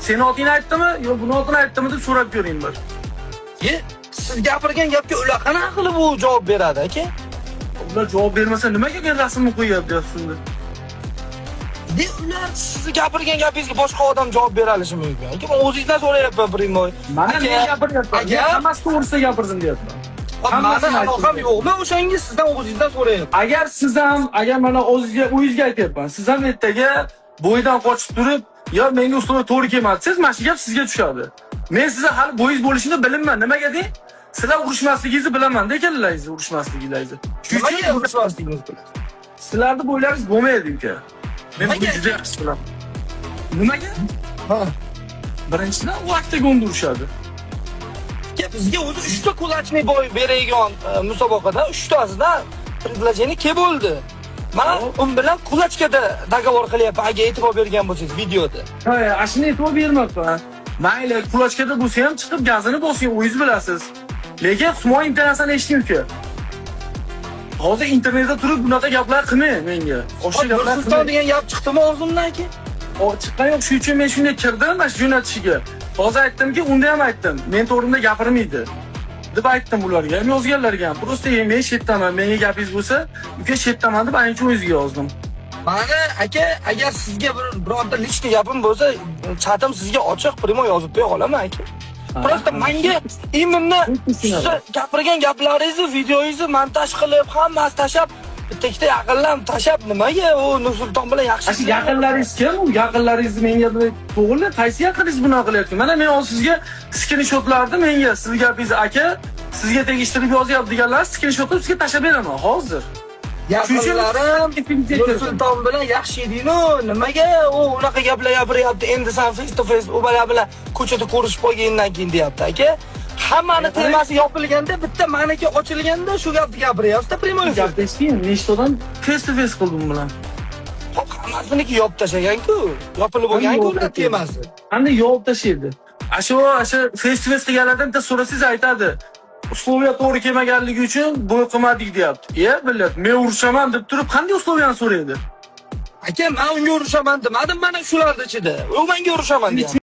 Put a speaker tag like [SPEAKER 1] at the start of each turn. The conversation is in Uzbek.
[SPEAKER 1] Seni otingni aytdimi yo buni otini aytdimi deb so'rab ko'ring bir.
[SPEAKER 2] Ye, siz gapirgan gapga ular qanaqa qilib u javob beradi, aka?
[SPEAKER 1] Ular javob bermasa, nimaga men rasmni qo'yyapti deyapsiz unda?
[SPEAKER 2] De, ular sizni gapirgan gapingizga boshqa odam javob bera olishi mumkin. Aka, men o'zingizdan so'rayapman прямой.
[SPEAKER 1] Mana
[SPEAKER 2] Aka,
[SPEAKER 1] men gapiryapman. Men
[SPEAKER 2] aka.
[SPEAKER 1] hammasi to'g'risida gapirdim deyapman.
[SPEAKER 2] Mani
[SPEAKER 1] Hammasini
[SPEAKER 2] aloqam
[SPEAKER 1] aytdim.
[SPEAKER 2] yo'qmi o'shanga, sizdan o'zingizdan so'rayapman.
[SPEAKER 1] Agar siz ham, agar mana o'zingizga, o'zingizga aytyapman. Siz ham ertaga бой dan qochib turib, yo menga условия to'g'ri kelmadi desangiz, mana shu gap sizga tushadi. Men sizga hali бой ingiz bo'lishini bilinman. Nimaga deng? Sizlar urushmasligingizni bilaman-da, ikkalaringizni urushmasligingizni. Shuning
[SPEAKER 2] Nimaga
[SPEAKER 1] uchun
[SPEAKER 2] urushmasligimizni bilasiz?
[SPEAKER 1] Sizlarni бой laringiz bo'lmaydi, uka. Men buni
[SPEAKER 2] Nimaga?
[SPEAKER 1] juda yaxshi bilaman. Nimaga?
[SPEAKER 2] Ha.
[SPEAKER 1] Birinchidan, u oktagonda urushadi.
[SPEAKER 2] Aka, bizga o'zi 3 ta кулачный бой beradigan musobaqada 3 tasidan предложение kelib bo'ldi. Man un bilan кулачка da договор qilyapman, agar e'tibor bergan bo'lsangiz videoda.
[SPEAKER 1] Ha, ana shuni e'tibor bermabman. Mayli, кулачка da bo'lsa ham chiqib gazini bosing, o'zingiz bilasiz. Lekin Humoyun bitta narsani eshiting, uka. Hozir internetda turib bunaqa gaplar qilmang menga. O'sha gaplar
[SPEAKER 2] Nursulton
[SPEAKER 1] qilmang.
[SPEAKER 2] Degan gap chiqdimi og'zimdan, aka?
[SPEAKER 1] O, chiqqan yo'q, shuning uchun men shunday kirdim mana shu jo'natishiga. Hozir aytdimki, unda ham aytdim. Men to'g'rimda gapirmaydi deb aytdim ularga ham, yozganlarga ham. Просто men shetdaman, menga gapingiz bo'lsa, uka, shetdaman deb ayni uchun o'zingizga yozdim.
[SPEAKER 2] Mani aka, agar sizga bir bironta личный gapim bo'lsa, chatim sizga ochiq, прямой yozib qo'ya olaman, aka. Просто menga именно sizni gapirgan gaplaringizni, videoyingizni montaj qilib, hammasi tashlab, bitta ikkita yaqinlar tashlab, nimaga u Nursulton bilan yaxshi
[SPEAKER 1] Ana shu yaqinlaringiz kim? U yaqinlaringizni menga bir to'g'ri, qaysi yaqiningiz bunaqa qilyapti? Mana men hozir sizga skrinshotlarni, menga sizni gapingizni aka, sizga tegishtirib yozyapti deganlar, skrinshotni sizga tashlab beraman hozir.
[SPEAKER 2] Yaqinlarim Nursulton bilan yaxshi eding-u, nimaga u unaqa gaplar gapiryapti? Endi san face to face u bola bilan ko'chada ko'rishib qolgandan keyin deyapti, aka. Hammani temasi yopilganda, bitta maniki ochilganda shu gapni gapiryapti прямой efirda.
[SPEAKER 1] Gapni eshiting, nechta odam face to face qildi u bilan.
[SPEAKER 2] Hop, hammasiniki yopib tashlagan-ku. Yopilib bo'lgan-ku ular temasi.
[SPEAKER 1] Qanday yopib tashlaydi? Ashu face to face qilganlardan bitta so'rasangiz, aytadi. Условия to'g'ri kelmaganligi uchun buni qilmadik deyapti. E, блядь, men urushaman deb turib qanday условия ni so'raydi?
[SPEAKER 2] Aka, men unga urushaman demadim mana shularni ichida. U menga urushaman deyapti.